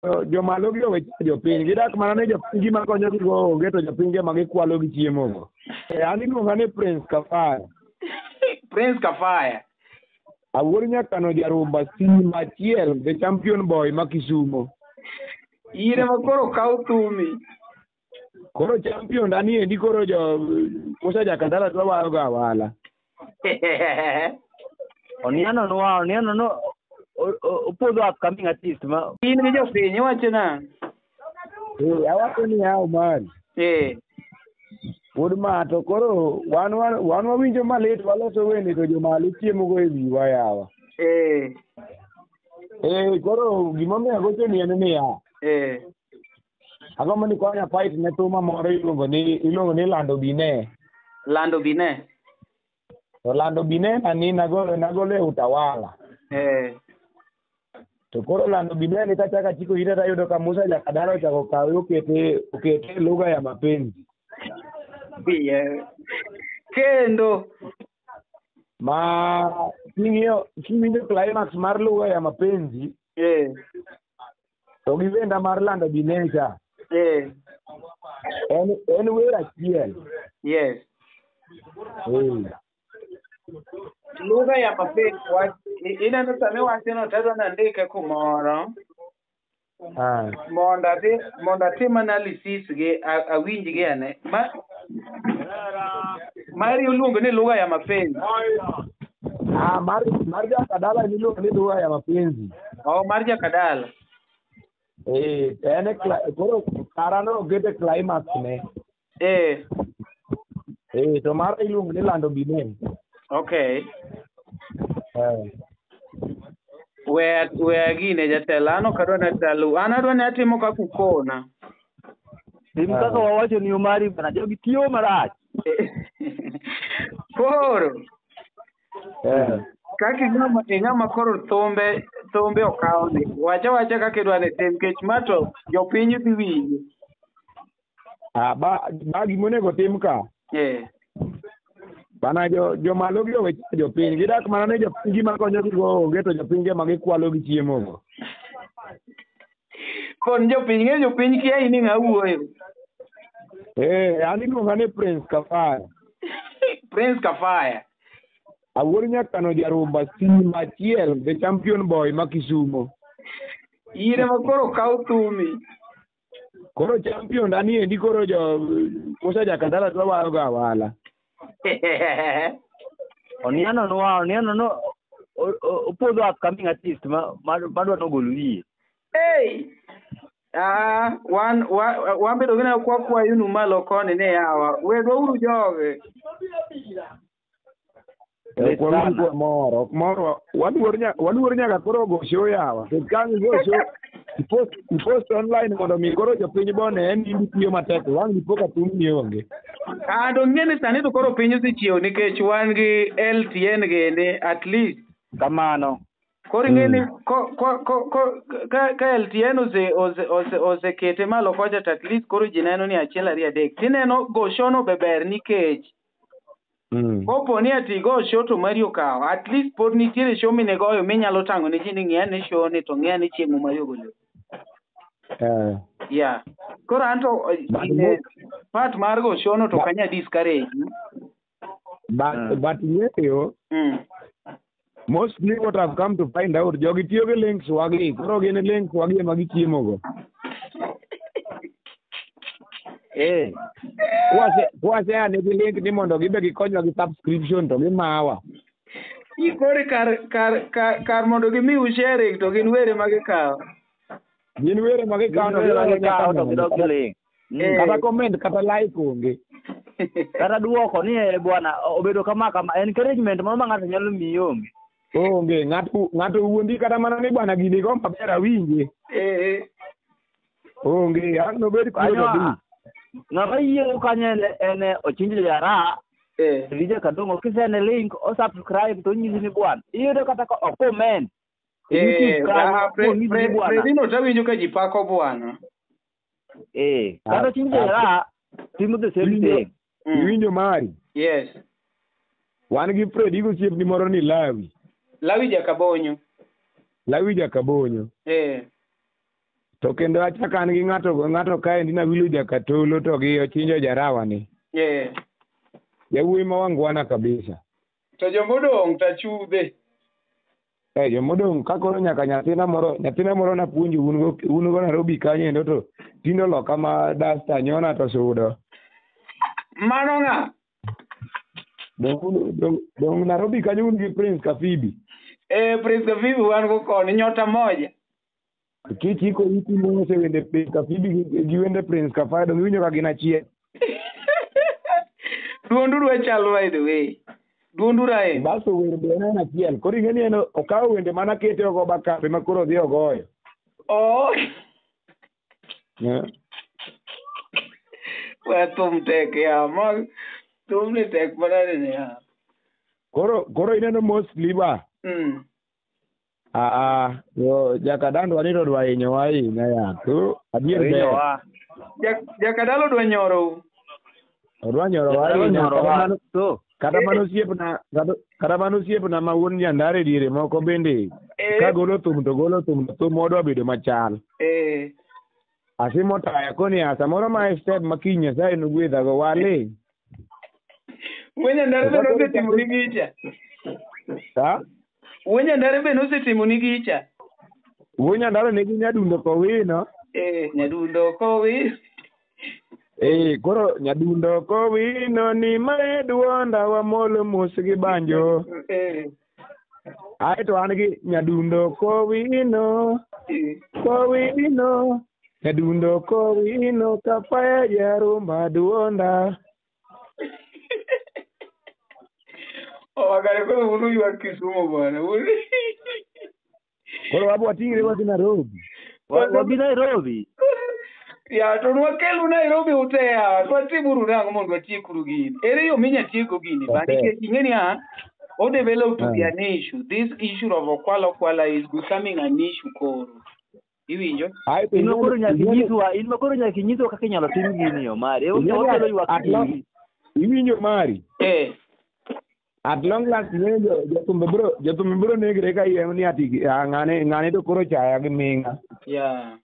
Jomalo gi owe jopiny gidak mana ni jopiny gima konyogi go onge to jopiny ema gikwalo gi chiemo go. An iluonga ni Prince Kafaya. Prince Kafaya. Awuor Nyakano Jarumba sim achiel the champion boy ma Kisumo. In ema koro kaw thumi. Koro champion dani endi koro jo Musa Jakadala dwa wayo ga awala. Oniano nwa, Oniano no opodho upcoming artist ma In gi jopiny iwacho na. Awacho ni yaw mari. Wuod ma to koro wan wan wawinjo malit waloso wende to jomalo chiemo go e wiwa yawa. Koro gimomiyo agochoni en niya. Agombo ni konya fight ne thuma moro iluongo ni Lando Bine. Lando Bine. To Lando Bine na ni nagolo e Utawala. To koro Lando Bine ni kachako achiko ita tayudo ka Musa Jakadala ochako kawe okete e lugha ya mapenzi. Yeah. Kendo ma king'iyo kiwinjo climax mar lugha ya mapenzi to gi wenda mar Lando Bine cha en wer achiel. Lugha ya mapenzi wach ineno sama iwacho no tadwa nandike kumoro mondo adhi mondo atim analysis gi awinj gi ane. Ma mari iluongo ni lugha ya mapenzi. Ah, mar Jakadala iluongo ni lugha ya mapenzi. Oh, mar Jakadala. En e koro karano okete climax ne. To mara iluongo ni Lando Bine. Okay. We gine jatelo an ok adwa ni atalu an adwa ni atimo kaka ukona. Tim kaka wawacho ni Omari bana jogi tiyo marach. Koro kaka ing'ama koro thumbe okawni wacha wacha kaka idwa ni tim nikech ma to jopiny dhi winjo. Ah, ba gimonego tim ka. Bana jomalo gi owe jopiny gidak mana ni jopiny gima konyogi go onge to jopiny ema gikwalo gi chiemo go. Kon jopiny ng'e jopiny kia in ng'a wuoyo. An iluonga ni Prince Kafaya. Prince Kafaya. Awuor Nyakano Jarumba sim achiel the champion boy ma Kisumo. In ema koro kaw thumi. Koro champion dani endi koro jo Musa Jakadala dwa wayo ga awala. Oniano nwa, Oniano no opodho upcoming artist ma madwa nogol wiye. Hey! Ah, wan wan bedo gina kwa kwayonu malo koni ni yawa. Wedwa uru jogi. Ok wawinj kwa mor, ok mor waluor nyaka koro go show yawa. Nikech ka ang' igo show ipost online mondo mi koro jopiny bone en in itiyo matek wang' dipo ka thumni onge. Ah, to ng'e ni sani to koro piny osechiewo nikech wan gi LTN gende at least. Kamano. Koro ing'e ni ko ka LTN osekete malo kocha to at least koro ji neno ni achiel ariyo adek. Tineno go show no be ber nikech kopo ni ati go show to mari okawo at least pod nitiere show minegoyo minyalo tang'o ne ji ni ng'i ane show ni to ng'i ane chieng' ma Mario ogolo. Yeah. Koro anto part mar go show no to ok anyal discourage. But ing'eyo mostly what I've come to find out jogi tiyo gi links wagi koro gin links wagi ema gichiemo go. Kwase nigi link ni mondo gibe gikonywa gi subscription to gimawa. Koro kar mondo gimiu sharing to gin were ma gikawo. Gin were ma gikawo to Gin were ma gilalo nyaka gikawo to gidok gi nono. link. Kata comment kata like onge. Kata duoko ni e bwana obedo kama kama encouragement moro ma ng'ato nyalo miyi onge. Onge ng'ato wuondi kata mana ni bwana gini go maber awinje. Onge ang' nobed kuo Kanyo to dhi. ng'ama yiero kanyo en Ochinjo Jara Vijay Kadongo kisene link o subscribe to onyisi ni bwana iyudo kata ka ok comment. E YouTube kanyo onyisi ni bwana. Fredino tawinjo ka ji pako bwana. Kata Ochinjo Jara timo the same thing. Iwinjo mari. Yes. Wan gi Fredi gosiepni moro ni Lawi. Lawi Jakabonyo. Lawi Jakabonyo. To kendo achako an gi ng'ato kaendi Nawilu Jakatolo to gi Ochinjo Jarawa ni. Yawuoyi ma wangwana kabisa. To jomodong' tachudhe. Jomodong' ka koro nyaka nyathina moro napuonjo un go Nairobi kanyo endo to tindo loka ma dasta nyona to sudo. Mano ng'a? Dong Nairobi kanyo un gi Prince Kafibi. Prince Kafibi wan go koni nyota moja. Kichiko iti mose wende Prince Kafibi gi wende Prince Kafaya dong iwinjo ka gin achiel. Duondu dwa chal by the way. Duondu rae. Baso wer be en achiel. Koro ing'e ni en okawo wende mana kete ogo bakape ma koro odhi ogoyo. Oh. Yeah. We thum tek ya. Ma thum ni tek manade ni ya. Koro ineno mostly ba. Yo Jakadalo ni to dwa hinyowa ahinya ya. To adier ber. Jakadalo dwa nyoro. Odwa nyorowa ahinya. Kata mano osiepna ma wuon Nyandare diere moko bende ka golo thum to golo thum thum odwa bedo machal. Asimo taya koni samoro ma step ma kiny Nyasaye nogwedhago wale. Wuon Nyandare be nosetimo ni gicha. Ha? Wuon Nyandare be nosetimo ni gicha. Wuon Nyandare nigi nyadundo kowino. Nyadundo kowino. Koro nyadundo kowino ni mae duonda wamolo mos gi banjo. Aeto an gi nyadundo kowino. Kowino. Nyadundo kowino kapaya jarumba duonda. Wakare koro unu ywak Kisumu bwana. Koro wabo wating're wadhi Nairobi. Wabi Nairobi. Ya to nwakelu Nairobi utea. Twatimuru nang'o mondo watiekuru gini. Ere yo minya tieko gini? Ba nikech ing'e ni o develop to be an issue. This issue of Okwala is becoming an issue koro. Iwinjo? In ma koro nyaka inyiswa kaka inyalo tim gini Omari. Wakelo ywak gini. Iwinjo Mari? At long last jothumbe bro negre ka yiem ni ati ng'ane to koro chaya gi ming'a. Yeah.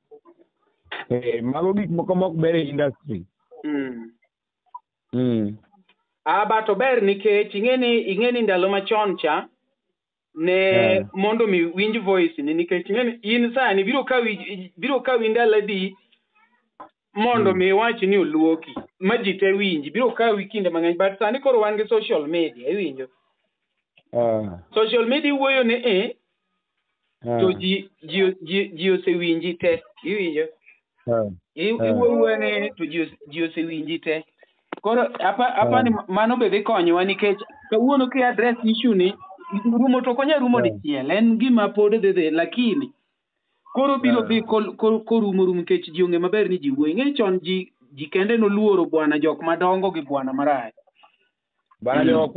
Mago gik moko mok ber e industry. But ober nikech ing'e ni ndalo machon cha ne mondo mi winj voice ni nikech ing'e ni in sani biro kawi ndalo adi mondo mi wach ni oluoki ma ji te winji biro kawi kinde mang'eny but sani koro wan gi social media iwinjo. Social media wuoyo ni to ji osewinji te iwinjo. Iwuoyo ni to ji osewinji te. Koro apa ni mano be dhi konyowa nikech kawuono ki address issue ni rumo to konya rumo dichiel en gima pod dhi lakini koro biro dhi korumo rumo nikech ji ong'e maber ni ji wuoyo. Ing'e chon ji kende noluoro bwana jok madongo gi bwana marach. Bwana jok